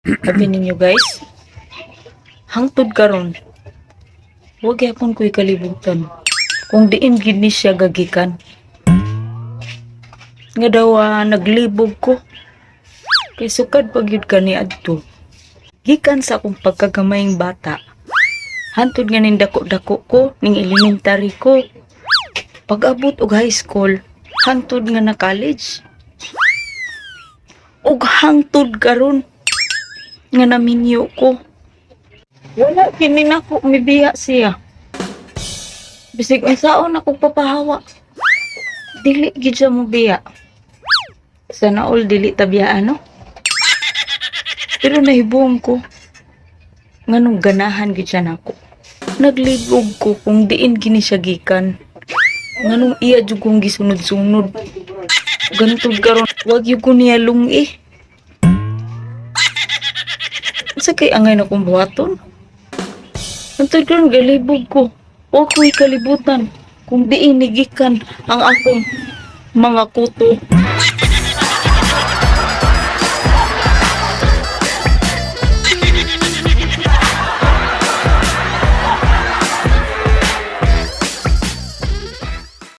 Sabi ninyo, guys, hangtod karon, wa gyapon ko'y kalibutan kung diin gid ni siya gagikan. Nga daw naglibog ko. Kay sukad pa gyud kani adto. Gikan sa akong pagkagamayng bata. Hantod nga ning dako-dako ko, ning elementary ko. Pag-abot og high school, hantod nga na college. Ug hangtod karon nga naminyo ko. Wala kini nako mibiya siya. Bisig unsaon ako papahawa. Dili gid siya mobiya. Sana all dili tabiyaan, no? Pero nahibong ko nganong ganahan gid siya nako. Naglibog ko kung diin gini siya gikan. Nganong iya jud kong gisunod-sunod. Gantod karon wag gyud ko niya lungi. Unsa kay angay na kong buhaton? Hantod karon galibog ko. Wa ko'y kalibutan kung diin ni gikan ang akong mga kuto.